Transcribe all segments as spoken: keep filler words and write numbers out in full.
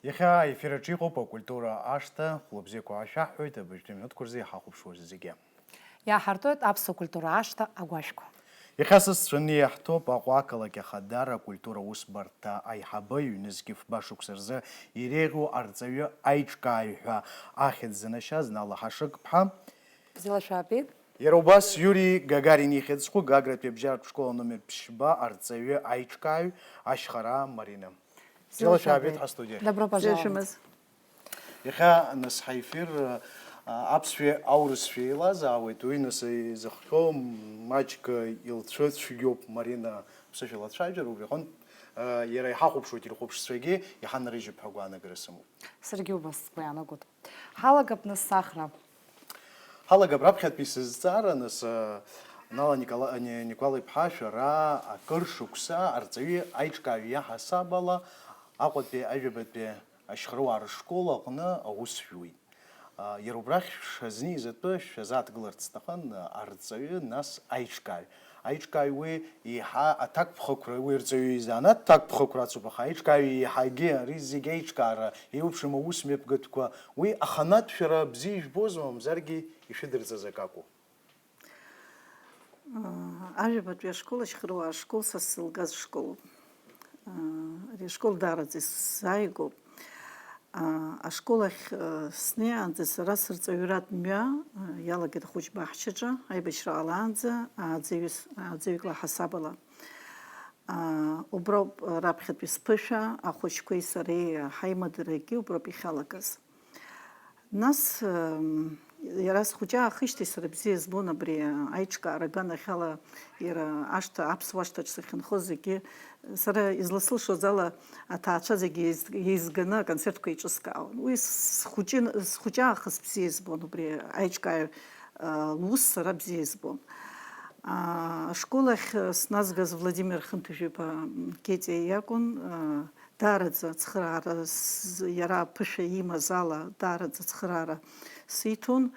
Иахьа аефир аҿы иҟоуп акультура ашҭа, хәлыбзиақәа ашәаҳҳәоит, абыржәтәи минуҭқәа рзы иҳахәаԥшуа зегьы. Иаҳартәоит аԥсуа культура ашҭа агәашәқәа. Иахьа сызцәаны иаҳҭоуп Аҟәа ақалақь Ахадара акультура усбарҭа аиҳабы, ҩнызқь фба шықәса рзы иреиӷьу арҵаҩы аиҿкааҩ ҳәа ахьӡ занашьаз Нала Ҳашыгԥҳа. Бзиала шәаабеит. Иара убас Иури Гагарин ихьӡ зху Гагратәи абжьаратә школ аномер ԥшьба арҵаҩы аиҿкааҩ Ашьхараа Марина. Бзиала шәаабеит ҳастудиа. Добро пожаловать. Зеишәымыз. Иахьа нас ҳаефир, а, аԥсшәеи аурысшәеи еилазаауеит, уи нас изыхҟьо маҷк илцәыцәгьоуп, Марина, ԥсышәала дцәажәар, убри аҟынтә, а, иара иҳахәаԥшуеит ирхәаԥшцәагьы, иҳанарыжьып ҳәа агәаанагара сымоуп. Саргьы убас сгәы иаанагоит. Ҳалагап нас сахра. Ҳалагап раԥхьатәи сызҵаара, нас, а, Нала Никола-, Ни-, Николаи-ԥҳа, шәара акыр шықәса арҵаҩы аиҿкааҩ иаҳасаб ала Аҟәатәи ажәабатәи ашьхаруаа рышкол аҟны аус шәуеит. А, иара убрахь шәазнеиз атәы шәазааҭгыларц сҭахын, а, арҵаҩы, нас аиҿкааҩ. Аиҿкааҩ уи еиҳа аҭакԥхықәра, уи арҵаҩы изанааҭ ҭакԥхықәра ацуп, аха аиҿкааҩ еиҳагьы ари зегь аиҿкаара еиуеиԥшым аус мҩаԥгатәқәа, уи аханатә шәара бзиа ижәбозма, мамзаргьы ишәыдырҵаз акакәу? Ажәабатәи ашкол, ашьхаруаа ашкол, са сзылгаз школуп. Ари ашкол даараӡа исзааигәоуп. Ашкол ахь снеиаанӡа сара сырҵаҩратә мҩа иалагеит ахәыҷ баҳчаҿы, аибашьра ҟалаанӡа ааӡаҩыс, ааӡаҩык ла ҳасабала. Уброуп раԥхьатәи сԥышәа, ахәыҷқәеи сареи ҳаимадарагьы уброуп иахьалагаз. Нас, иара схәыҷы аахижьҭеи сара бзиа избон абри аиҿкаара аганахьала, иара ашҭа, аԥсуа ашҭаҿ сахьынхоз зегьы, сара изласылшоз ала аҭаацәа зегьы еиз-, еизганы аконцертқәа еиҿыскаауан. Уи схәыҷы, схәыҷы аахыс бзиа избон, убри аиҿкааҩ лус сара бзиа избон. Ашкол ахь сназгаз Владимир Хынҭыжә-иԥа Кетиа иакәын. Даараӡа ацхыраара, иара аԥышәа имаз ала, даараӡа ацхыраара сиҭон.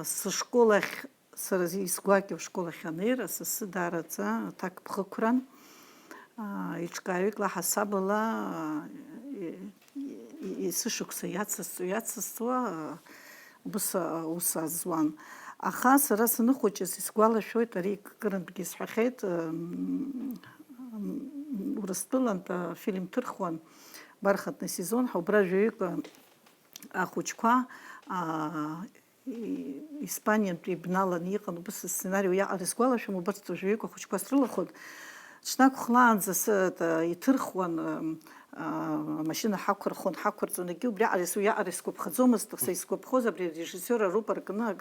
Сышкол ахь, сара исгәакьоу ашкол ахь анеира, сасы даараӡа аҭакԥхықәран. Еиҿкааҩык ла ҳасабала есышықәса иацысҵо, иацысҵуа, убыс аус азуан. Аха сара саныхәыҷыз исгәалашәоит, ари кырынтәгьы исҳәахьеит, Урыстәылантә афильм ҭырхуан, Бархатный сезон ҳәа, убра жәаҩык ахәыҷқәа Испаниантәи ибналаны иҟан, убыс асценари уиаҟара исгәалашәом, убарҭ жәаҩык ахәыҷқәа срылахәын. Ҽнак хәлаанӡа иҭырхуан, амашьына ҳақәырхон, ҳақәырҵон, егьи убриаҟара, уиаҟара исгәаԥхаӡомызт, аха исгәаԥхоз абри арежиссиор арупа ркны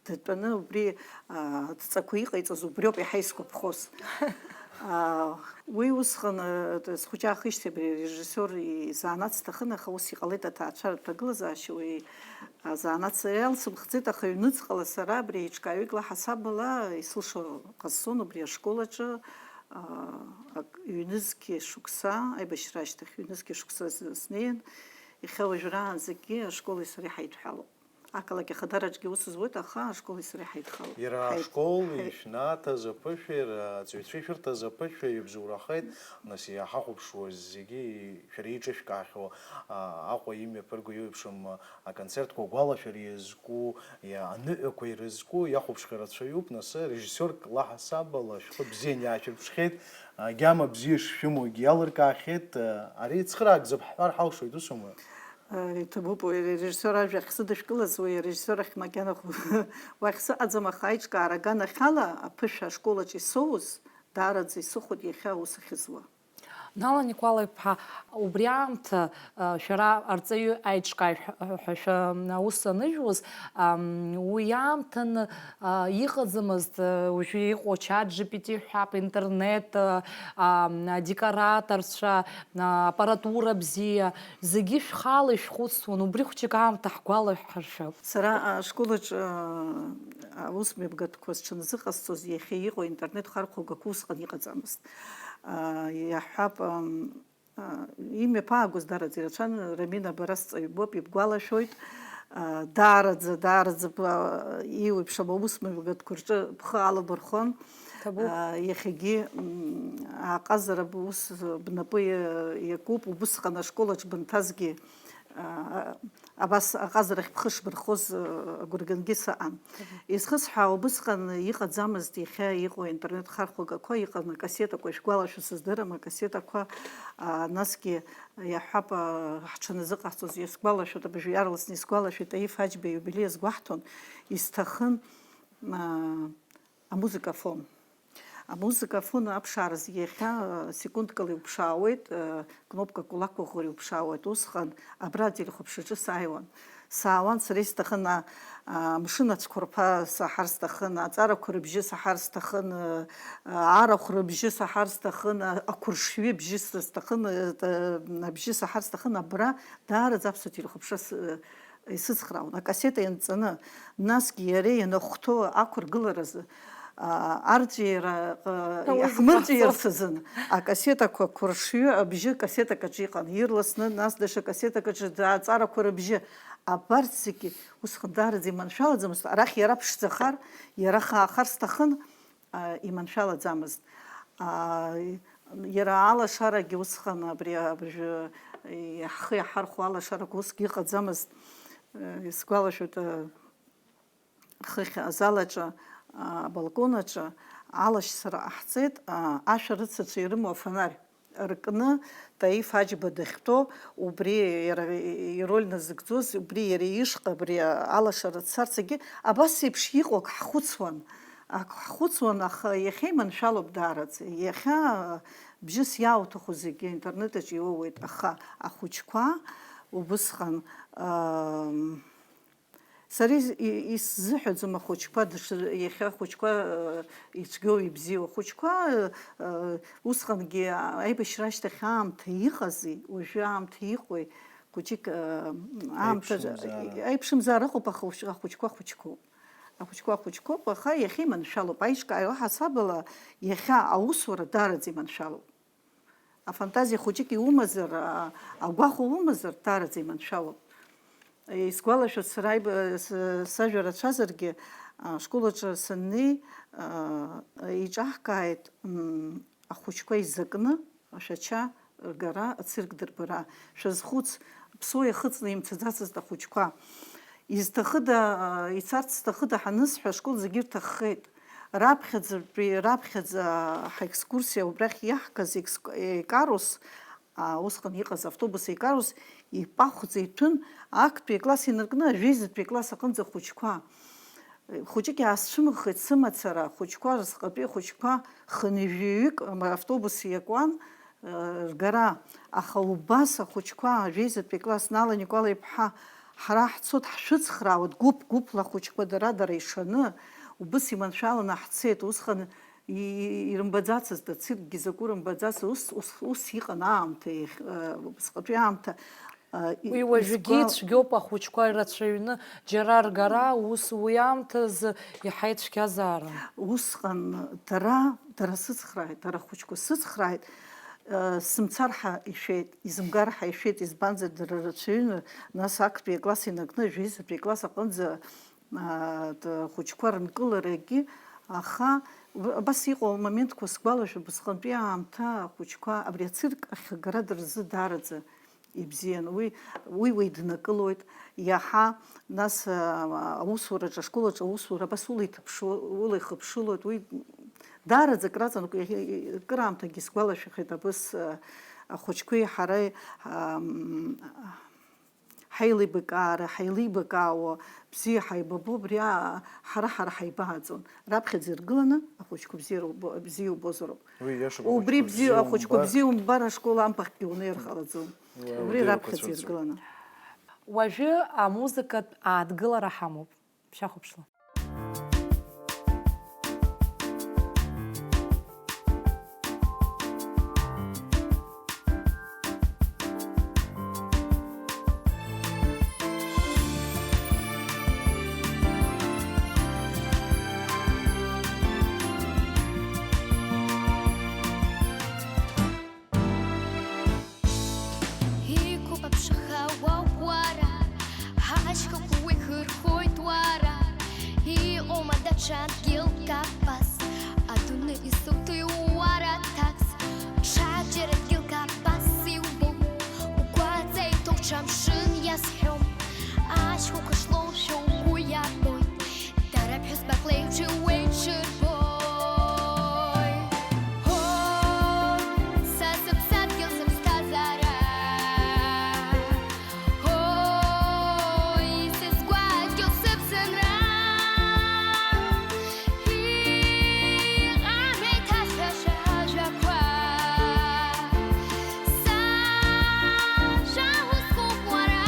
дтәаны убри адҵақәа иҟаиҵоз убриоуп иаҳа исгәаԥхоз. Уи усҟан схәыҷаахижьҭеи абри арежиссиор изанааҭ сҭахын, аха ус иҟалеит аҭаацәаратә ҭагылазаашьа, уи азанааҭ сара иалсымхӡеит, аха ҩныҵҟала сара абри аиҿкааҩык ла ҳасабала исылшо ҟасҵон убри ашкол аҿы, ҩнызқьи шықәса, аибашьра ашьҭахь ҩнызқьи шықәса снеин, иахьа уажәраанӡагьы ашколи сареи ҳаидҳәалоуп. Ақалақь Ахадараҿгьы аус зуеит, аха ашколи сареи ҳаидхалоит. Иара ашколи, ишәнаҭаз аԥышәеи, иара аҵаҩцәа ишәырҭаз аԥышәеи ибзоурахеит, нас иҳахәаԥшуаз зегьы шәара иҿышәкаахьоу, а, Аҟәа имҩаԥырго еиуеиԥшым аконцертқәа агәалашәара иазку, иа-, аныҳәақәа ирызку иахәаԥшхьоу рацәаҩуп, нас режиссиорк лаҳасабала шәхы бзиан иаашәырԥшхьеит, агьама бзиа шшәымоугьы иалыркаахьеит, ари цхыраагӡоуп ҳҳәар ҳалшоит, усума? Иҭабуп, уи арежиссиор ажәа ахьсыдышәкылаз, уи арежиссиор ахь макьана хә-, уахь сыҟаӡам, аха аиҿкаара аганахьала аԥышәа ашкол аҿы исоуз, даараӡа исыхәоит иахьа аус ахьызуа. Нала Никәала-иԥҳа, убри аамҭа, а, шәара арҵаҩы аиҿкааҩ ҳәа, ҳәа шәа-, аус анышәуаз, ам, уи аамҭаны, а, иҟаӡамызт, а, уажәы иҟоу чат G P T ҳәа, интернет, а, а, адекораторцәа, а, аппаратура бзиа, зегьы шәхала ишәхәыцуан, убри хәҷык аамҭа ҳгәалаҳаршәап. Сара ашкол аҿы, а, аус мҩаԥгатәқәа сҽыназыҟасҵоз, иахьа иҟоу интернет хархәагақәа усҟан иҟаӡамызт. А, иаҳҳәап, ам, а, имҩаԥаагоз дараӡа ирацәан, Рамина, бара сҵаҩ боуп, ибгәалашәоит. Даараӡа, даараӡа еиуеиԥшым аусмҩаԥгатәқәа рҿы бхы алабырхон. Иахьагьы аҟазара бус бнапы иакуп, убысҟан ашколаҿ бынҭазгьы абас аҟазарахь бхы шбырхоз агәыргангьы сыҟан. Изхысҳәаау, убысҟан иҟаӡамызт иахьа иҟоу аинтернет хархәагақәа, иҟан акассетақәа, ишәгәалашәо сыздырам, акассетақәа, насгьы Иаҳҳәап, ҳҽаназыҟаҳҵоз, исгәалашәоит, абыржәы иаарласны исгәалашәоит, Таиф Аџьба иубилеи азгәаҳҭон, исҭахын, аа, амузыка афон. Амузыка афон аԥшааразы иахьа, аа, секундкала иуԥшаауеит, аа, кнопкак улақәыӷәӷәар иуԥшаауеит. Усҟан абра ателехәаԥшраҿы сааиуан. Саауан, сара исҭахын, а, а, амшын ацәқәырԥа саҳар сҭахын, аҵарақәа рыбжьы саҳар сҭахын, а, а, арахә рыбжьы саҳар сҭахын, а, ақәыршҩы бжьы сҭахын, а, абжьы саҳар сҭахын, абра даараӡа аԥсуа телехәаԥшра с-, исыцхраауан, акассета ианҵаны, насгьы иара ианахәҭоу ақәыргыларазы, а, арҵәира, а, Уи иаҳмырҵәирц зҟарҵо. Азын, акассетақәа қәыршҩы абжьы кассетак аҿы иҟан, ирласны, нас даҽа кассетак аҿы, да-, аҵарақәа рыбжьы, абарҭ зегьы усҟан даараӡа иманшәалаӡамызт, арахь иара ԥшӡахар, иара хаахар сҭахын, а, иманшәалаӡамызт. А, иара алашарагьы усҟан абри абыржәы ҳхы иаҳархәо алашарақәа усгьы ыҟаӡамызт, э, исгәалашәоит, э, хыхь азал аҿы, а, абалкон аҿы алашьцара ҟаҳҵеит, а, ашәарыцацәа ирымоу афонарь ркны, Таиф Аџьба дахьтәоу, убри иара ироль назыгӡоз, убри иара ишҟа абри алашара дцарц, егьи абас еиԥш иҟоу ак ҳхәыцуан, ак ҳхәыцуан, аха иахьа иманшәалоуп даараӡа. Иахьа бжьыс иаауҭаху зегьы аинтернет аҿы иоуеит, аха ахәыҷқәа убысҟан, ам, Сара из-, и-, исзыҳәаӡом ахәыҷқәа, даҽа, иахьа ахәыҷқәа, э, ицәгьоу ибзиоу. Ахәыҷқәа, э, э, усҟангьы аибашьра ашьҭахь аамҭа иҟази, уажәы аамҭа иҟои, хәыҷык, э, аамҭа, аиԥшымзаара. Аиԥшымзаара ыҟоуп, аха уажә ахәыҷқәа хәыҷқәоуп. Ахәыҷқәа хәыҷқәоуп, аха иахьа иманшәалоуп. Аиҿкааҩ ҳасабала иахьа аусура даараӡа иманшәалоуп. Афантазиа хәыҷык иумазар, а, агәахәа умазар, даараӡа иманшәалоуп. Исгәалашәоит, сара аиб-, с-, сажәа рацәазаргьы, а, ашкол аҿы саннеи, а, еиҿаҳкааит, м, ахәыҷқәа изакны ашәача ргара, ацирк дырбара. Шәазхәыц, ԥсуа иахыҵны имцаӡацызт ахәыҷқәа. Изҭахыда, а, ицарц зҭахыда ҳанысҳәа, ашкол зегьы ирҭаххеит. Раԥхьаӡатәи, раԥхьаӡа ҳаекскурсиа убрахь иаҳгаз екск-, икарус, а, усҟан иҟаз автобус икарус, ипахәӡа иҭәын, актәи акласс инаркны, ажәеизатәи акласс аҟынӡа ахәыҷқәа. Хәыҷык иаасцәымыӷхеит сымацара, ахәыҷқәа, разҟатәи ахәыҷқәа хынҩажәаҩык автобус иакуан, ргара, аха убас ахәыҷқәа, ажәеизатәи акласс, Нала Никәала-иԥҳа, ҳара ҳцоит, ҳшәыцхраауеит, гәыԥ-гәыԥла ахәыҷқәа дара-дара ишаны, убыс иманшәаланы ҳцеит, усҟан и-, и-, ирымбаӡацызт, ациркгьы закәу рымбаӡацызт, ус, ус, ус иҟан аамҭа, иахь-, э, убасҟатәи аамҭа, э, и-, Уи уажәгьы исгәал- ицәгьоуп, ахәыҷқәа ирацәаҩны џьара ргара, ус уи аамҭазы иаҳа ицәгьазаарын. Усҟан дара, дара сыцхрааит, дара ахәыҷқәа сыцхрааит, э, сымцар ҳәа ишәеит, изымгар ҳәа ишәеит, избанзар, дара рацәаҩны, нас актәи акласс инаркны, жәеизатәи акласс аҟынӡа, а, т-, ахәыҷқәа рынкыларагьы, аха уб-, абас иҟоу амоментқәа сгәалашәоит, убысҟантәи аамҭа ахәыҷқәа абри ацирк ахь агара дырзы даараӡа ибзиан. Уи, уи уеиднакылоит. Иаҳа, нас, а, аусураҿы, ашколаҿы аусура абас улеиҭаԥшуа-, улеихыԥшылоит. Уи даараӡа акраҵанакуа, иахьа-, кыраамҭагьы сгәалашәахеит абыс, а, ахәыҷқәеи ҳареи, ам, ҳаилибакаара, ҳаилибакаауа, бзиа ҳаибабо, абри, а, ҳара-ҳара ҳаибааӡон. Раԥхьаӡа иргыланы ахәыҷқәа бзиара убо-, бзиа убозароуп. Уи иашоуп, Убри ахәыҷқәа бзиа, бзиа ахәыҷқәа умбар, бзиа умбар, ашкола амԥахьгьы унеир ҟалаӡом. Уи Убри уадаҩрақәа раԥхьаӡа цәырҵуеит. Иргыланы. Уажәы амузыкатә ааҭгылара ҳамоуп. Шәахәаԥшла. Иқәуп аԥшаха уа уара, ҳашьхақәа Ҽамшын иазҳәом, ашьхақәа шлоушәа угәы иабоит, дара ԥҳәызбак леиԥш иуеиҽырбоит. О, са сыԥсадгьыл, сыԥсҭазаара, о, исызгәаҭгьоу сыԥсынра. Иҟам еиҭасҳәаша ажәақәа, сажәа узкуп уара.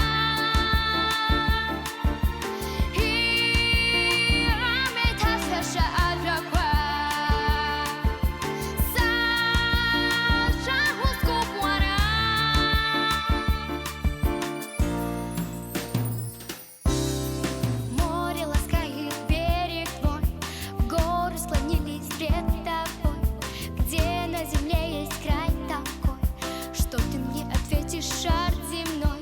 Иҟам еиҭасҳәаша ажәақәа, сажәа узкуп уара. Море ласкает берег твой, горы склонились пред тобой. Где на земле есть край такой, что ты мне ответишь, шар земной?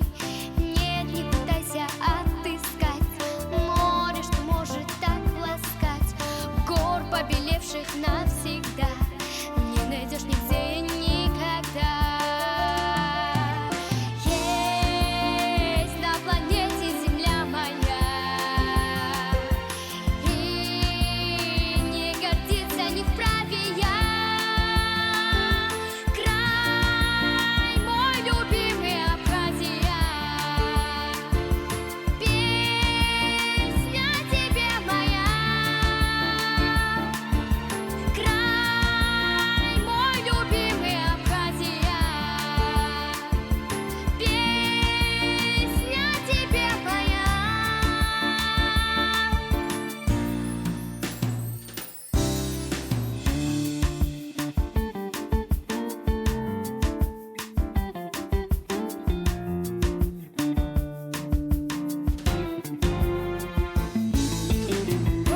Нет, не пытайся отыскать море, что может так ласкать, гор, побелевших навсегда, не найдешь нигде и никогда. Есть на планете Земля моя, и не гордиться не вправе я. Край мой, любимый, Абхазия, песня тебе моя. Край мой, любимый, Абхазия, песня тебе моя. О,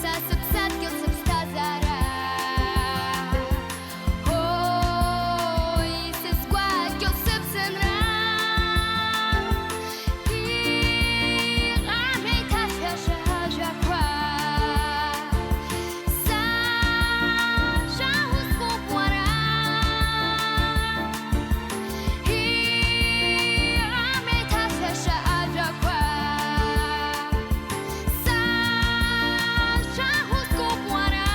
са сыԥсадгьыл, сыԥсҭазаара, о, исызгәаҭгьоу сыԥсынра. Иҟам еиҭасҳәаша ажәақәа, сажәа узкуп уара. Иҟам еиҭасҳәаша ажәақәа, сажәа узкуп уара.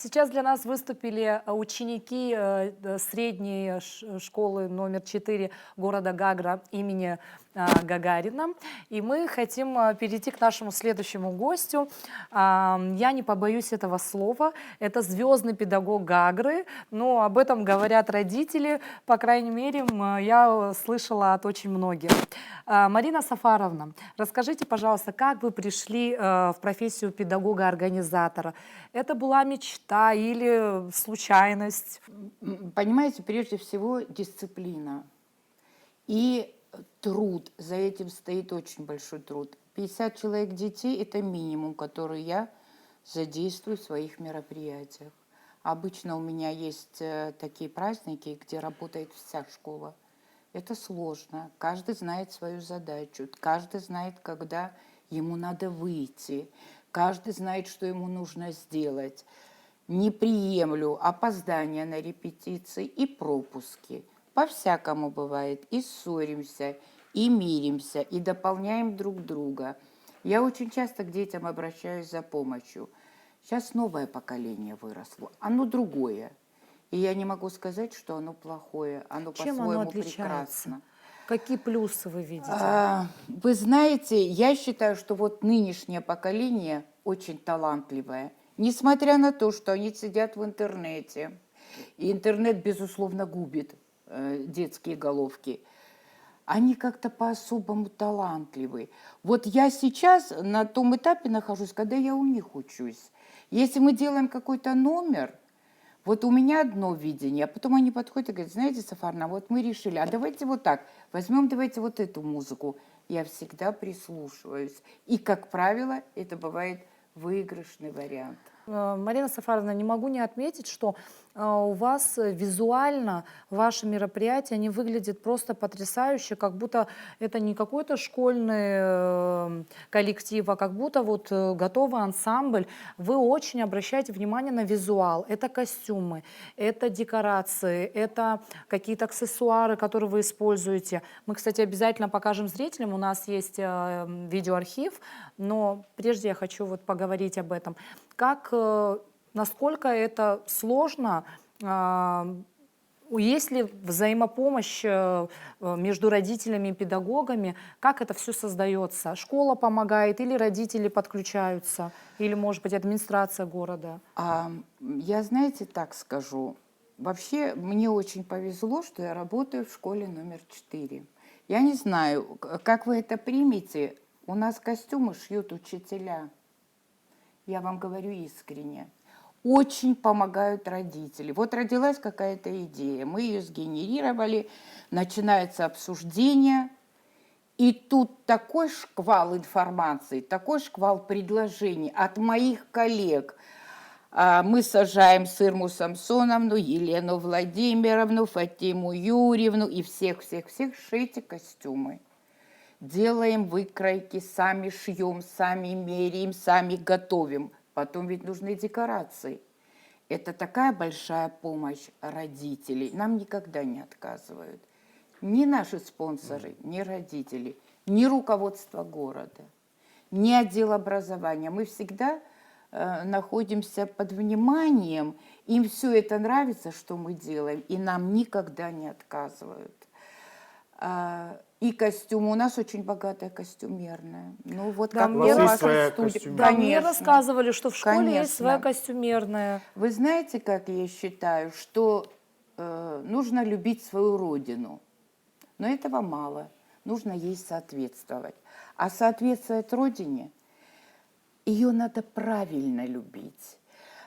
Сейчас для нас выступили, э, ученики, э, д-, средней ш-, школы номер четыре города Гагра имени, э, Гагарина. И мы хотим, э, перейти к нашему следующему гостю. Ам, я не побоюсь этого слова. Это звёздный педагог Гагры. Ну, об этом говорят родители. По крайней мере, м, я, э, слышала от очень многих. А, Марина Сафаровна, расскажите, пожалуйста, как вы пришли, э, в профессию педагога-организатора? Это была мечта или случайность? М, понимаете, прежде всего дисциплина и труд. За этим стоит очень большой труд. Пятьдесят человек детей — это минимум, который я задействую в своих мероприятиях. Обычно у меня есть, э, такие праздники, где работает вся школа. Это сложно. Каждый знает свою задачу, каждый знает, когда ему надо выйти, каждый знает, что ему нужно сделать. Не приемлю опоздания на репетиции и пропуски. По-всякому бывает. И ссоримся, и миримся, и дополняем друг друга. Я очень часто к детям обращаюсь за помощью. Сейчас новое поколение выросло, оно другое. И я не могу сказать, что оно плохое, оно Чем оно по-своему отличается? прекрасно. Какие плюсы вы видите? А, вы знаете, я считаю, что вот нынешнее поколение очень талантливое. Несмотря на то, что они сидят в интернете, и интернет, безусловно, губит, э, детские головки, они как-то по-особому талантливы. Вот я сейчас на том этапе нахожусь, когда я у них учусь. Если мы делаем какой-то номер, вот у меня одно видение, а потом они подходят и говорят: «Знаете, Сафарна, вот мы решили, а давайте вот так, возьмём, давайте вот эту музыку». Я всегда прислушиваюсь. И, как правило, это бывает выигрышный вариант. Э, Марина Сафаровна, не могу не отметить, что э, у вас э, визуально ваши мероприятия, они выглядят просто потрясающе, как будто это не какой-то школьный э, коллектив, а как будто вот э, готовый ансамбль. Вы очень обращаете внимание на визуал. Это костюмы, это декорации, это какие-то аксессуары, которые вы используете. Мы, кстати, обязательно покажем зрителям. У нас есть э, видеоархив, но прежде я хочу вот поговорить об этом. Как, э, насколько это сложно, а, есть ли взаимопомощь э, э, между родителями и педагогами, как это все создается? Школа помогает или родители подключаются, или, может быть, администрация города? А, я, знаете, так скажу. Вообще, мне очень повезло, что я работаю в школе номер четыре. Я не знаю, к- как вы это примете. У нас костюмы шьют учителя. Я вам говорю искренне. Очень помогают родители. Вот родилась какая-то идея, мы ее сгенерировали, начинается обсуждение, и тут такой шквал информации, такой шквал предложений от моих коллег. А, Мы сажаем Сырму Самсоновну, Елену Владимировну, Фатиму Юрьевну и всех-всех-всех: «Шейте костюмы. Делаем выкройки, сами шьем, сами меряем, сами готовим. Потом ведь нужны декорации». Это такая большая помощь родителей. Нам никогда не отказывают. Ни наши спонсоры, ни родители, ни руководство города, ни отдел образования. Мы всегда э, находимся под вниманием. Им все это нравится, что мы делаем, и нам никогда не отказывают. А, И костюмы. У нас очень богатая костюмерная. Ну вот Да, как мне у вас своя в студии. костюмерная. Да, мне Конечно. рассказывали, что в школе есть Конечно. своя костюмерная. Вы знаете, как я считаю, что э, нужно любить свою родину. Но этого мало. Нужно ей соответствовать. А соответствовать родине, ее надо правильно любить.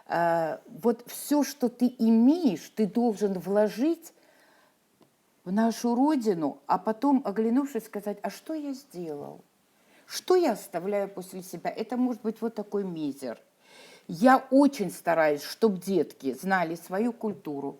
Э, Вот все, что ты имеешь, ты должен вложить в нашу родину, а потом, оглянувшись, сказать: «А что я сделал? Что я оставляю после себя?» Это может быть вот такой мизер. Я очень стараюсь, чтобы детки знали свою культуру,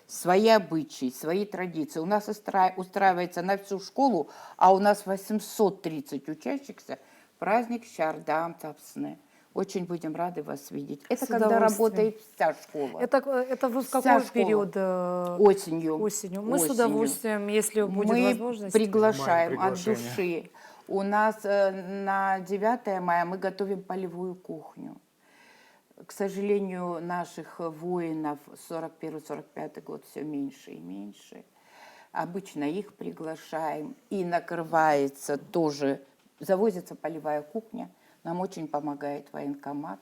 свои обычаи, свои традиции. У нас устра- устраивается на всю школу, а у нас восемьсот тридцать учащихся, праздник Шьардаан Тапсны. Очень будем рады вас видеть. Это С когда удовольствием. Работает вся школа. Это, э, это вы в Вся какой школа. Период? э, Осенью. Мы с Осенью. Удовольствием, если будет Мы возможность. Приглашаем Принимаем от приглашение. Души. У нас э, на девятое мая мы готовим полевую кухню. К сожалению, наших воинов сорок первый сорок пятый год все меньше и меньше. Обычно их приглашаем, и накрывается тоже, завозится полевая кухня. Нам очень помогает военкомат.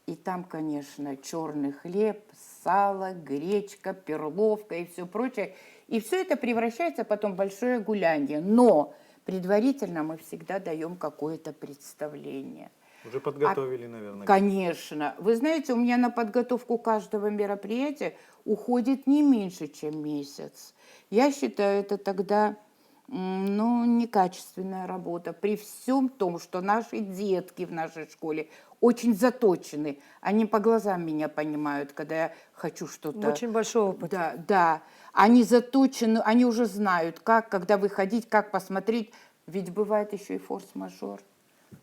И там, конечно, черный хлеб, сало, гречка, перловка и все прочее. И все это превращается потом в большое гуляние. Но предварительно мы всегда даем какое-то представление. Уже подготовили, наверное. Конечно. Вы знаете, у меня на подготовку каждого мероприятия уходит не меньше, чем месяц. Я считаю, это тогда м, ну, некачественная работа. При всем том, что наши детки в нашей школе очень заточены. Они по глазам меня понимают, когда я хочу что-то. Очень большой опыт. Да, да. Они заточены, они уже знают, как, когда выходить, как посмотреть. Ведь бывает еще и форс-мажор.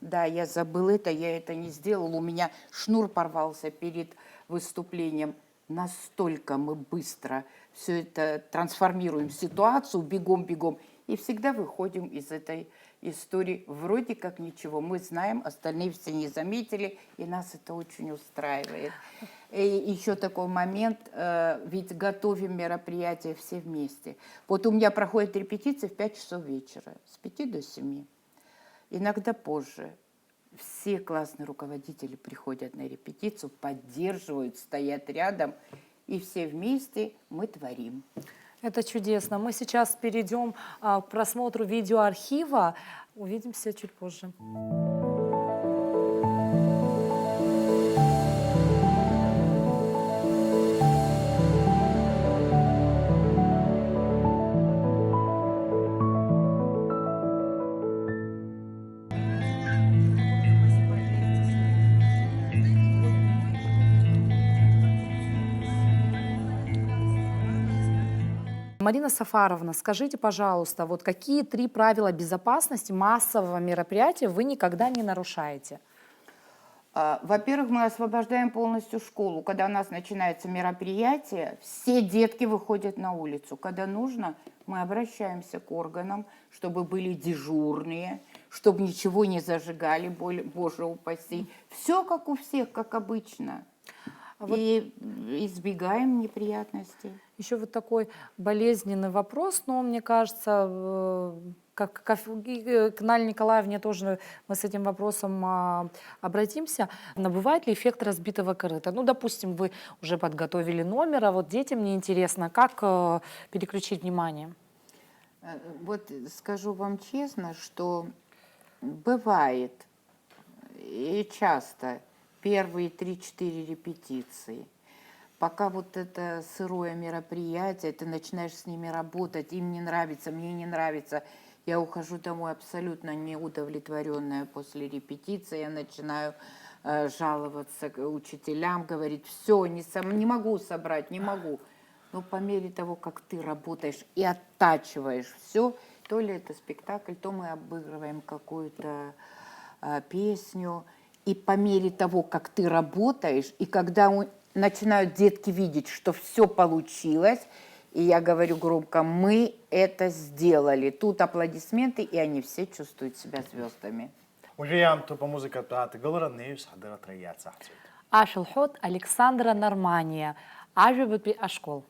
Да, я забыл это, я это не сделал. У меня шнур порвался перед выступлением. Настолько мы быстро все это трансформируем в ситуацию, бегом-бегом. И всегда выходим из этой истории вроде как ничего. Мы знаем, остальные все не заметили, и нас это очень устраивает. И еще такой момент, э, ведь готовим мероприятия все вместе. Вот у меня проходит репетиция в пять часов вечера, с пяти до семи, иногда позже. Все классные руководители приходят на репетицию, поддерживают, стоят рядом, и все вместе мы творим. Это чудесно. Мы сейчас перейдем а, к просмотру видеоархива. Увидимся чуть позже. Марина Сафаровна, скажите, пожалуйста, вот какие три правила безопасности массового мероприятия вы никогда не нарушаете? А, Во-первых, мы освобождаем полностью школу. Когда у нас начинается мероприятие, все детки выходят на улицу. Когда нужно, мы обращаемся к органам, чтобы были дежурные, чтобы ничего не зажигали, боль- боже упаси. Все как у всех, как обычно. А вот- И избегаем неприятностей. Еще вот такой болезненный вопрос, но мне кажется, э, как, как и, э, к Нале Николаевне тоже мы с этим вопросом а, обратимся. Но бывает ли эффект разбитого корыта? Ну, допустим, вы уже подготовили номер, а вот детям не интересно, как э, переключить внимание? Э, Вот скажу вам честно, что бывает и часто первые три-четыре репетиции, пока вот это сырое мероприятие, ты начинаешь с ними работать, им не нравится, мне не нравится, я ухожу домой абсолютно неудовлетворенная после репетиции, я начинаю э, жаловаться к учителям, говорить, все, не, сом- не могу собрать, не могу. Но по мере того, как ты работаешь и оттачиваешь все, то ли это спектакль, то мы обыгрываем какую-то э, песню, и по мере того, как ты работаешь, и когда у- начинают детки видеть, что все получилось, и я говорю громко, мы это сделали. Тут аплодисменты, и они все чувствуют себя звездами. Уажәы иаамҭоуп амузыкатә ааҭгылара, неҩс ҳдырраҭара иацаҳҵоит. Ашәа лҳәоит Александра Нарманиа, ажәабатәи ашкол.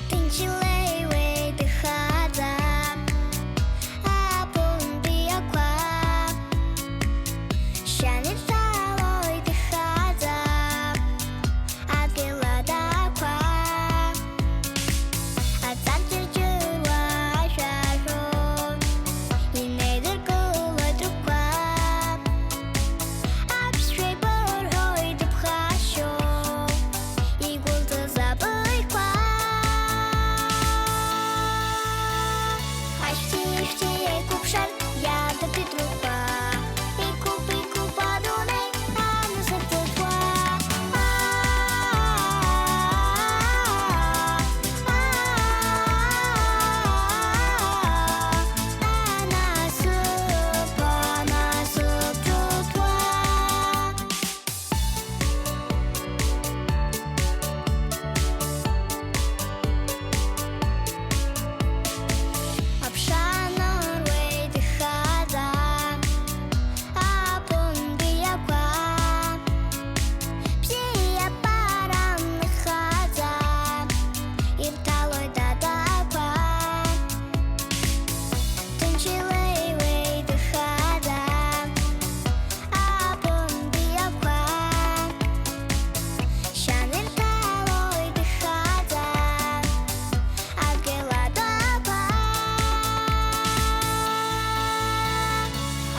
Ҭынч илеиуеит ихаҵа, аԥын бзиақәа, шьанырҭалоит ихаҵа, адгьыл адақәа, аҵар ҷырҷыруа ашәаҳәо, инеидыркылоит рыгәқәа. Аԥсшәа еибырҳәоит дыԥхашьо, игәылҵыз абаҩқәа. Ашәҭи-шәҭи еиқәыԥшыр иадатәеит рыгәқәа, икуп, икуп адунеи анасыԥ ҭыԥуа. Анасыԥ, анасыԥ ҿыҭуа. Аԥша аныруеит ихаҵа, аԥындәиақәа, бзиабаран ихаҵа, ирҭалоит адақәа. Ҭынч илеиуеит ихаҵа, аԥындәиақәа, шьанырҭалоит ихаҵа, адгьыл адақәа.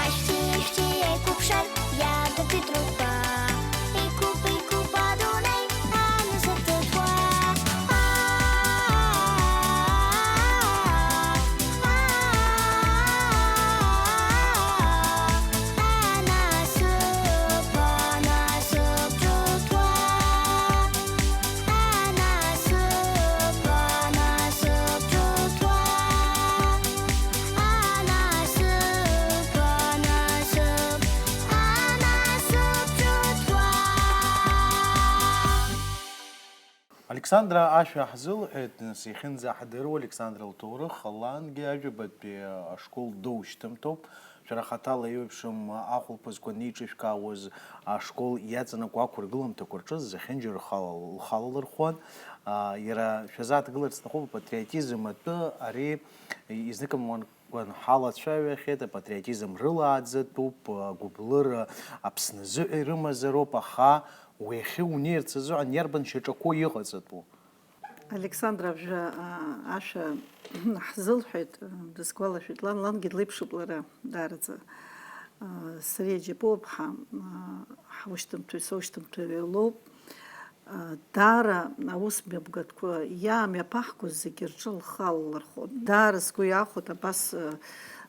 Ашәҭи-шәҭи еиқәыԥшыр иадатәеит рыгәқәа, икуп, икуп адунеи анасыԥ ҭыԥуа. Анасыԥ, анасыԥ ҿыҭуа. Анасыԥ, анасыԥ ҿыҭуа. Анасыԥ, анасыԥ, анасыԥ ҿыҭуа. Александра ашәа ҳзылҳәеит, нас, иахьынӡаҳдыруа Александра лҭоурых, лангьы ажәабатәи ашкол доушьҭымҭоуп. Шәара хаҭала еиуеиԥшым ахәылԥазқәа анеиҿышәкаауаз ашкол иаҵанакуа ақәыргыламҭақәа рҿы зехьынџьара лхала, лхала лырхуан. А, иара шәазааҭгыларц сҭахуп, апатриотизм атәы ари изныкымкәан ҳалацәажәахьеит, апатриотизм рылааӡатәуп, агәыблыра Аԥсны азыҳәа ирымазароуп, аха уи ахьы унеирц азыҳәан иарбан шьаҿақәоу иҟаҵатәу? Александра абжа, а, ашәа ҳзылҳәеит, а, дысгәалашәеит лан, лангьы длеиԥшуп лара, даараӡа. А, Сариа Џьапуаԥҳа, а, ҳушьҭымҭаҩ, соушьҭымҭаҩ лоуп. А, даара аус мҩаԥгатәқәа иаамҩаԥаҳгоз зегьы рҿы лхала лырхәон. Даара сгәы иахәоит абас, а,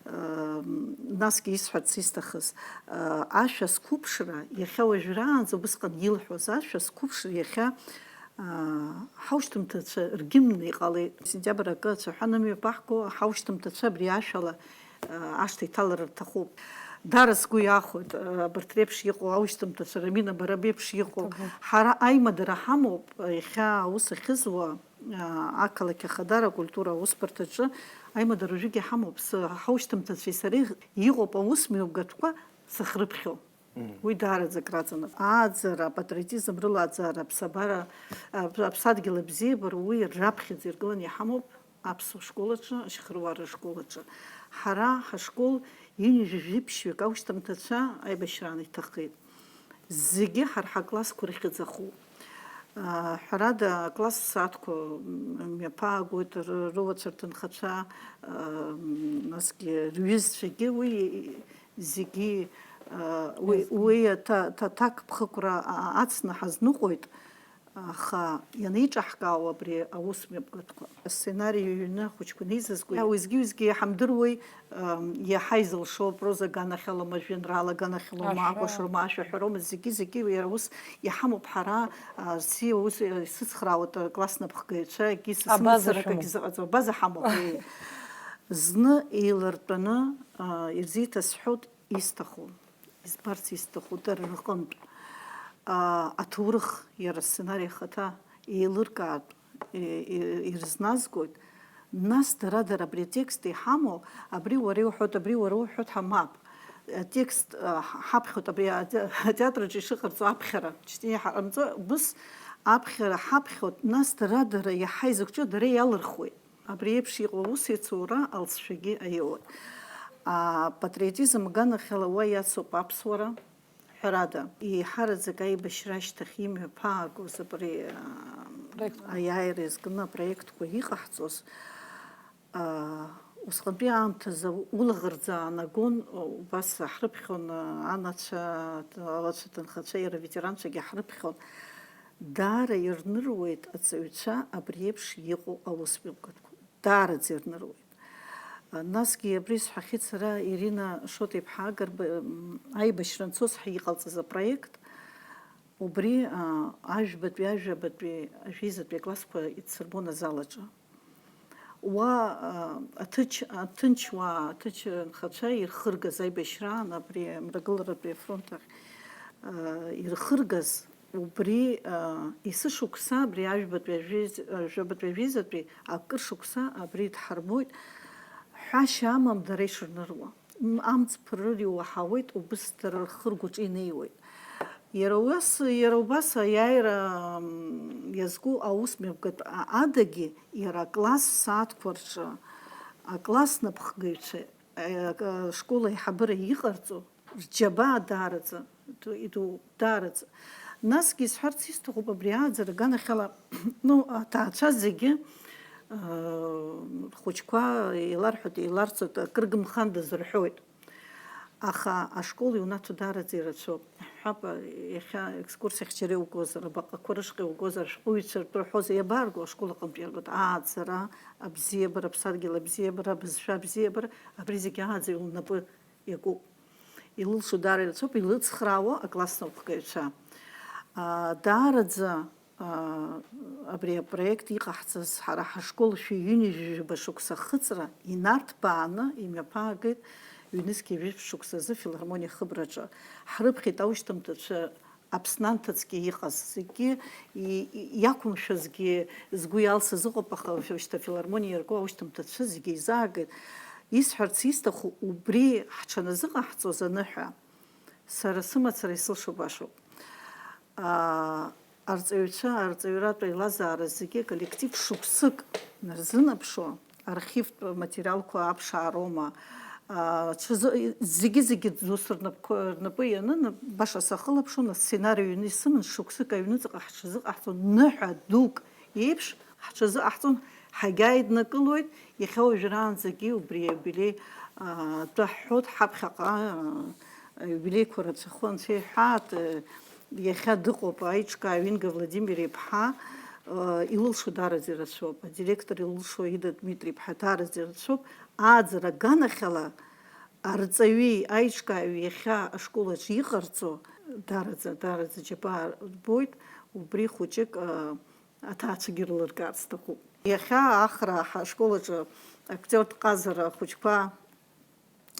Насгьы исҳәарц исҭахыз, ашәа зқәыԥшра, иахьа уажәраанӡа убысҟан илҳәоз ашәа зқәыԥшра иахьа ҳаушьҭымҭацәа ргимн иҟалеит. Сентиабр акы ацәаҳәа анымҩаԥаҳго, ҳаушьҭымҭацәа абри ашәала ашҭа иҭалара рҭахуп. Даара сгәы иахәоит абарҭ реиԥш иҟоу аушьҭымҭацәа, Рамина, бара беиԥш иҟоу. Ҳара аимадара ҳамоуп, иахьа аус ахьызуа, ақалақь Ахадара акультура аусбарҭаҿы аимадара уажәыгьы ҳамоуп. Ҳаушьҭымҭацәеи сареи иҟоуп аус мҩаԥгатәқәа сахьрыԥхьо. Уи даараӡа акраҵанакуеит. Ааӡара, апатриотизм рылааӡара, аԥсабара, аԥсадгьыл абзиабара уи раԥхьаӡа иргыланы иҳамоуп аԥсуа школ аҿы, ашьхыруаа рышкол аҿы. Ҳара ҳашкол ҩынҩажәи жәиԥшьҩык аушьҭымҭацәа аибашьраан иҭахеит. Зегьы ҳара ҳаклассқәа рыхьӡахуп. Ҳәарада, акласс сааҭқәа мҩаԥаагоит, рыуацәа рҭынхацәа, насгьы рҩызцәагьы уи зегьы, уи аҭакԥхықәра ацны ҳазныҟәоит. Аха ианеиҿаҳкаау абри аус мҩаԥгатәқәа, асценари ҩны ахәыҷқәа неизызго, уеизгьы-уеизгьы иҳамдыруеи, иаҳа изылшо апроза аганахьалоума, ажәеинраала аганахьалоума, акәашароума, ашәаҳәароума, зегьы-зегьы иара ус иҳамоуп ҳара, арси аус исыцхраауеит акласс напхгаҩцәа, акгьы сымацара, акгьы зыҟаҵо, абаза ҳамоуп, еи. Зны еилартәаны ирзеиҭасҳәоит. Исҭаху, избарц исҭаху дара рҟынтә, аа, аҭоурых, иара асценари ахаҭа еилыркаартә, и-, и-, ирызназгоит, нас дара-дара абри атекст иҳамоу, абри уара иуҳәоит, абри уара уҳәоит ҳәа мап. Атекст, а, ҳ-, ҳаԥхьоит, абри ате-, атеатраҿы ишыҟарҵо аԥхьара, џьтиа ҳаҟамҵо, убыс аԥхьара ҳаԥхьоит, нас дара-дара иаҳа изықәҿио дара иалырхуеит. Абри еиԥш иҟоу аус еицура алҵшәагьы аиуеит. Апатриотизм аганахьала уа иацуп аԥсуара, ҳәарада, еиҳараӡак аибашьра ашьҭахь имҩаԥаагоз абри, а, проектқәа, аиааира иазкны апроектқәа иҟаҳҵоз, а, усҟантәи аамҭазы улаӷырӡ аанагон, убас ҳрыԥхьон, а, анацәа, алацәа, аҭынхацәа, иара аветеранцәагьы ҳрыԥхьон. Даара ирныруеит аҵаҩцәа абри еиԥш иҟоу аусмҩаԥгатәқәа. Даараӡа ирныруеит. Насгьы абри сҳәахьеит сара, Ирина Шоҭа-иԥҳа Агрба, м, аибашьра анцоз ҳәа иҟалҵаз апроект, убри, а, ажәбатәи, ажәабатәи, ажәеизатәи аклассқәа идсырбон азал аҿы. Уа, а, аҭыч-, аҭынч уаа, аҭынч нхацәа ирхыргаз аибашьраан абри Мрагыларатәи афронт ахь, а, ирхыргаз, убри, а, есышықәса абри ажәбатәи ажәеиз-, а, жәабатәи ажәеизатәи акыр шықәса абри дҳарбоит. Ҳәашьа амам дара ишырныруа. М, амҵ ԥырыр иуаҳауеит, убыс дара рхы-ргәаҿы инеиуеит. Иара ус, иара убас аиааира, м, иазку аус мҩаԥгатә а-, адагьы иара акласс сааҭқәа рҿы акласс напхгаҩцәа, э, к-, школ аиҳабыра иҟарҵо рџьабаа даараӡа ду-, идуу, даараӡа. Насгьы исҳәарц исҭахуп, абри ааӡара аганахьала, ну, аҭаацәа зегьы, э, рхәыҷқәа еиларҳәоит, еиларҵоит, акыргымхандаз рҳәоит. Аха ашкол иунаҭо даараӡа ирацәоуп. Ҳҳәап, иахьа екскурсиахь џьара иугозар, абаҟақәа рышҟа иугозар, ашәҟәыҩҩцәа ртәы рҳәозар, иабаарго ашкол аҟынтә иарбоит ааӡара, абзиабара, аԥсадгьыл абзиабара, абызшәа абзиабара, абри зегьы ааӡаҩ лнапы иакуп. Илылшо даара ирацәоуп, илыцхраауа акласс напхгаҩцәа. Аа, даараӡа, аа, абри апроект иҟаҳҵаз ҳара ҳашкол шәи ҩынҩажәи жәаба шықәса ахыҵра инарҭбааны имҩаԥаагеит ҩнызқьи жәиԥшь шықәсазы афилармониа ахыбраҿы. Ҳрыԥхьеит аушьҭымҭацәа Аԥсны анҭыҵгьы иҟаз зегьы, и-, и-, иақәымшәазгьы згәы иалсыз ыҟоуп, аха шьҭа афилармониа иарку аушьҭымҭацәа зегьы еизаагеит. Исҳәарц исҭаху, убри ҳҽаназыҟаҳҵоз аныҳәа, сара сымацара исылшо башоуп. Аа, арҵаҩцәа, арҵаҩратә еилазаара зегьы, коллектив шықәсык нарзынаԥшуа, архивтә материалқәа аԥшаароума, аа, ҽазы-, зегьы-зегьы дус рнапқәа, рнапы ианын, баша сахылаԥшуан, асценари ҩны исыман, шықәсык аҩныҵҟа ҳҽазыҟаҳҵон, ныҳәа дук еиԥш ҳҽазыҟаҳҵон, ҳагьааиднакылоит, иахьа уажәраанӡагьы убри аиубилеи, аа, атәы ҳҳәоит, ҳаԥхьаҟа, аа, аиубилеиқәа рацәахо анцәа иҳәаат, э, Иахьа дыҟоуп аиҿкааҩ Инга Владимир-иԥҳа, э, илылшо даараӡа ирацәоуп, адиректор илылшо Ида Дмитри-иԥҳа даараӡа ирацәоуп, ааӡара аганахьала Арҵаҩи аиҿкааҩи иахьа ашкол аҿы иҟарҵо, дараӡа, дараӡа џьабаа рбоит, убри хәыҷык, а, аҭаацәагьы рылыркаарц сҭахуп. Иахьа Ахра ҳашкол аҿы актиортә ҟазара ахәыҷқәа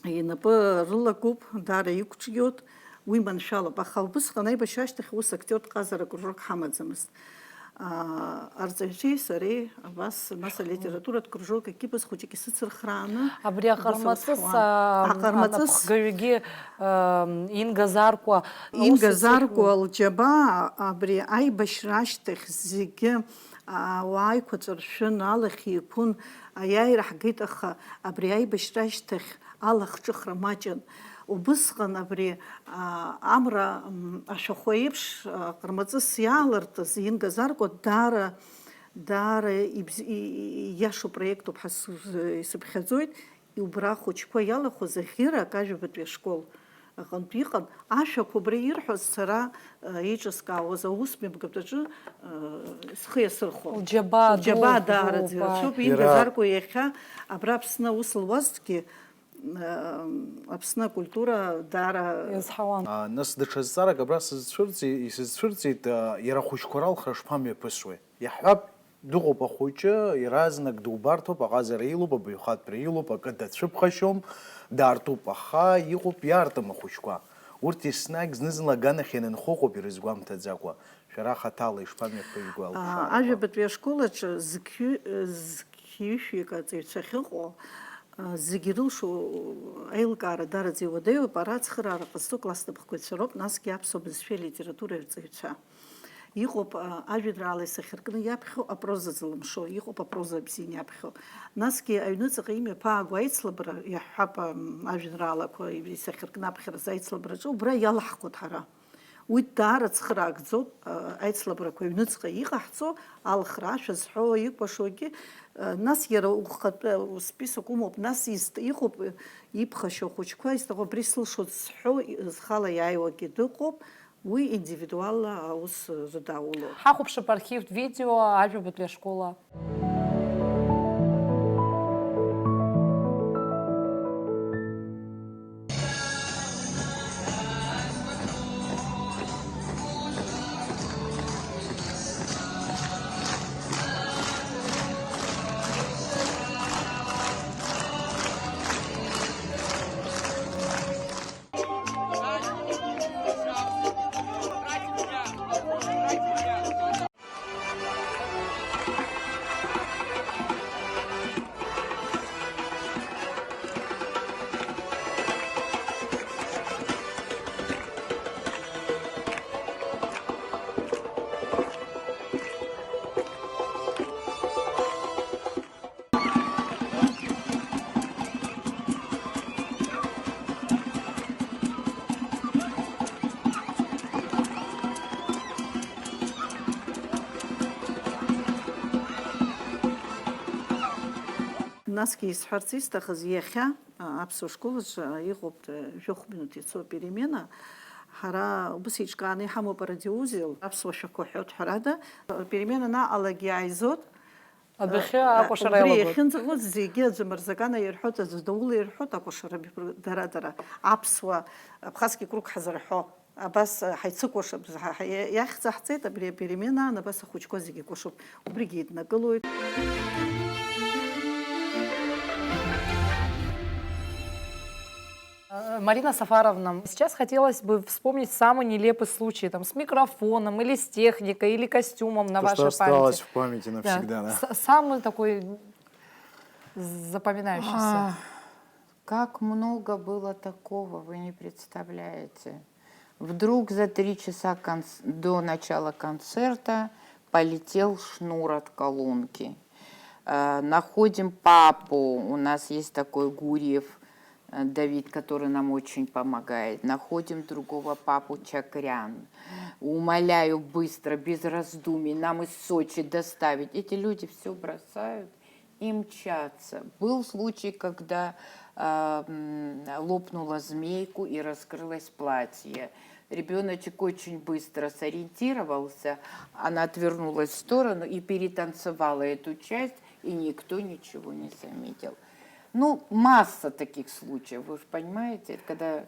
инапы рылагоуп, даара иқәҿиоит, уи маншәалоуп. Аха убысҟан аибашьра ашьҭахь ус актиортә ҟазара кружок ҳамаӡамызт. Аа, арҵаҩцәеи сареи абас, нас алитературатә кружок акьыԥыз хәыҷык исыцырхрааны Абри аҟармаҵыс, дасасуан. Аҟармаҵыс анапхгаҩгьы, ам, Инга Заркәа аус Инга ицәыхьуан. Заркәа лџьабаа абри аибашьра ашьҭахь зегьы, аа, ауаа еиқәаҵәа ршәын, алахь еиқәын, аиааира ҳгеит, аха абри аибашьра ашьҭахь алахҿыхра маҷын. Убысҟан абри, аа, амра, м, ашәахәа еиԥш, аа, ҟармаҵыс иаалыртыз Инга Заркәа даара, даара ибз-, и-, и-, ииашоу проектуп ҳәа сыз-, исыԥхьаӡоит. Убра ахәыҷқәа иалахәыз аӷьырак ажәабатәи ашкол аҟынтә иҟан. Ашәақәа убра ирҳәоз сара, аа, еиҿыскаауаз аусмҩаԥгатәаҿы, аа, схы иасырхәон. Лџьабаа Лџьабаа дууп, даараӡа дууп, ирацәоуп. Ааи. Инга Иара- Заркәа иахьа абра Аԥсны аус луазҭгьы, Аԥсны акультура даара иазҳауан. А, нас даҽа зҵаарак абра сызцәырҵи-, исызцәырҵит, а, иара ахәыҷқәа ралхра шԥамҩаԥысуеи? Иаҳҳәап, дыҟоуп ахәыҷы, иаразнак дубарҭоуп, аҟазара илоуп, абаҩхатәра илоуп, акы дацәыԥхашьом, дартуп, аха иҟоуп, иартым ахәыҷқәа. Урҭ еснагь зны-зынла аганахь ианынхо ыҟоуп ирызгәамҭаӡакәа. Шәара хаҭала ишԥамҩаԥыжәго алшарақәа? Аа, ажәабатәи ашкол аҿы зқьҩы-, зқьҩышәҩык аҵаҩцәа ахьыҟоу, аа, зегьы ирылшо аилкаара дараӡа иуадаҩуп. Ара ацхыраара ҟазҵо класс напхгаҩцәа роуп, насгьы аԥсуа бызшәеи алитературеи арҵаҩцәа. Иҟоуп, аа, ажәеинраала исахьаркны иаԥхьо, апроза зылымшо, иҟоуп апроза абзианы иаԥхьо. Насгьы аҩныҵҟа имҩаԥааго аицлабра, иаҳҳәап, ам, ажәеинраалақәа исахьаркны аԥхьаразы аицлабраҿы, убра иалаҳхуеит ҳара. Уи даара цхыраагӡоуп, а, аицлабрақәа аҩныҵҟа иҟаҳҵо, алхра, ашәа зҳәо, икәашогьы, а, нас иара ухатәы список умоуп, нас ист-, иҟоуп, э, иԥхашьо ахәыҷқәа, изҭаху абри сылшоит зҳәо, и-, зхала иааиуагьы дыҟоуп, уи индивидуалла аус рыдаулоуп. Ҳахәаԥшып архивтә видео ажәабатәи ашкола. Насгьы исҳәарц исҭахыз, иахьа, а, аԥсуа школ аҿы иҟоуп, а, жәохә минуҭ ицо перемена. Ҳара убас еиҿкааны иҳамоуп арадиоузел, аԥсуа шәақәа ҳәоит, ҳәарада, перемена анаҟалак иааизот, Адәахьы а, акәашара убри иалагоит. Иахьынӡаҟоу зегьы аӡәы Мырзакана ирҳәоит, аӡәы Даула ирҳәоит, акәашара дара-дара. Аԥсуа, Абхазки круг ҳазырҳәо. Абас, а, ҳаицыкәашап, ҳа, ҳа, иа-, иахьӡаҳҵеит, абри апеременаан абас ахәыҷқәа зегьы кәашоуп. Убригьы еиднакылоит. Э, Марина Сафаровна, сейчас хотелось бы вспомнить самый нелепый случай, там, с микрофоном или с техникой, или костюмом на То, что вашей осталось памяти. В памяти Да. навсегда, да. С-, самый такой запоминающийся. А, как много было такого, вы не представляете. Вдруг за три часа конц-, до начала концерта полетел шнур от колонки. Э, находим папу, у нас есть такой Гурьев, э, Давид, который нам очень помогает. Находим другого папу Чакрян. Умоляю быстро, без раздумий, нам из Сочи доставить. Эти люди всё бросают и мчатся. Был случай, когда, а, м, лопнула змейку и раскрылось платье. Ребёночек очень быстро сориентировался, она отвернулась в сторону и перетанцевала эту часть, и никто ничего не заметил. Ну, масса таких случаев, вы же понимаете, когда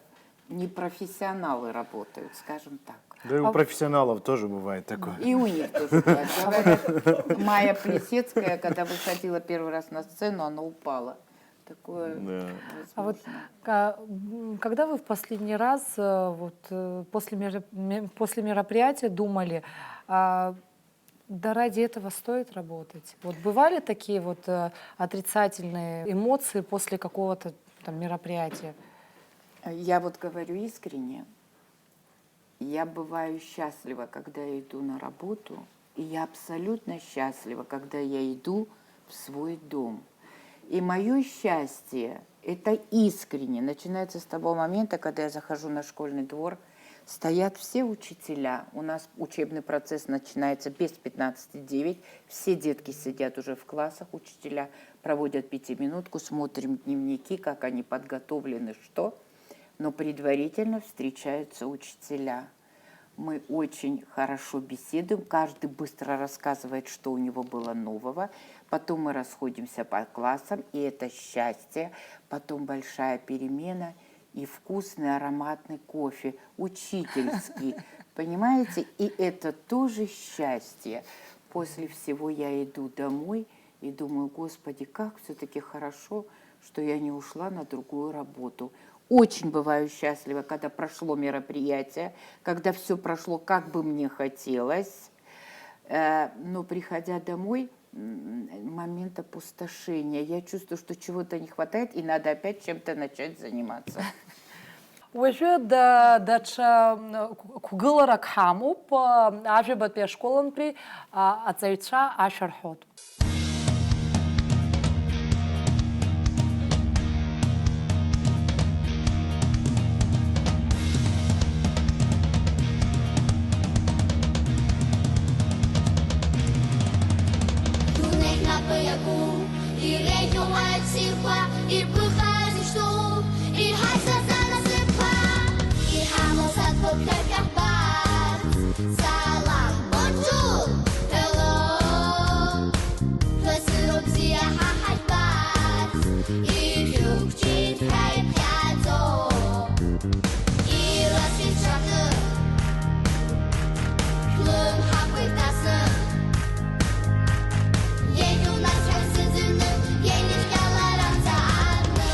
непрофессионалы работают, скажем так. Да и у А- профессионалов тоже бывает такое. И у них тоже бывает. Говорят, Майя Плесецкая, когда выходила первый раз на сцену, она упала. Такое Да. А вот возможно. ка- м, когда вы в последний раз, э, вот э, после, мероп- ме- после мероприятия думали, а, да ради этого стоит работать? Вот бывали такие вот э, отрицательные эмоции после какого-то там мероприятия? Я вот говорю искренне, я бываю счастлива, когда я иду на работу, и я абсолютно счастлива, когда я иду в свой дом. И мое счастье, это искренне, начинается с того момента, когда я захожу на школьный двор, стоят все учителя. У нас учебный процесс начинается без пятнадцати девять. Все детки сидят уже в классах, учителя проводят пятиминутку, смотрим дневники, как они подготовлены, что. Но предварительно встречаются учителя. Мы очень хорошо беседуем, каждый быстро рассказывает, что у него было нового. Потом мы расходимся по классам, и это счастье. Потом большая перемена и вкусный ароматный кофе, учительский. Понимаете? И это тоже счастье. После всего я иду домой и думаю, Господи, как все-таки хорошо, что я не ушла на другую работу. Очень бываю счастлива, когда прошло мероприятие, когда все прошло, как бы мне хотелось. Э, Но приходя домой, м, момент опустошения. Я чувствую, что чего-то не хватает, и надо опять чем-то начать заниматься. Уажәы да- даҽа м, қә- қәгыларак ҳамоуп, а, ажәабатәи ашколантәи а, аҵаҩцәа ашәа рҳәоит. Дунеи ҳнапы иаку, иреиӷьу ацирқәа, иԥыххаз ишьҭоу, иҳазаҵа насыԥқәа, иҳамоу садқәа ԥхьаҟа ҳбарц. Салам, бонжур, ҳело, шәасыроуп бзиа ҳа ҳаҳбарц, ишәықәҿиҭ ҳәа иԥхьаӡо. Иласит шәаҳҭыр, шәлымҳақәа ирҭасны, иеиӷьу нас ҳәа сыӡырҩны, иеидыскьалар амца аарны.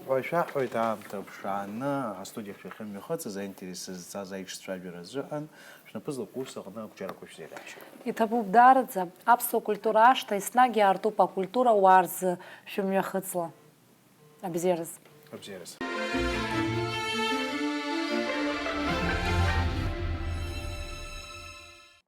Ҳәа шәаҳҳәоит, аамҭа ԥшааны астудиахь шәахьымҩахыҵыз, аинтерес зҵаз аиҿцәажәара азыҳәан, шәнапы злаку ус аҟны ақәҿиарақәа шәзеиӷьаҳшьоит. Иҭабуп даараӡа, аԥсуа культура ашҭа еснагь иаартуп акультура уаа рзы шәымҩахыҵла. Абзиараз. Абзиараз.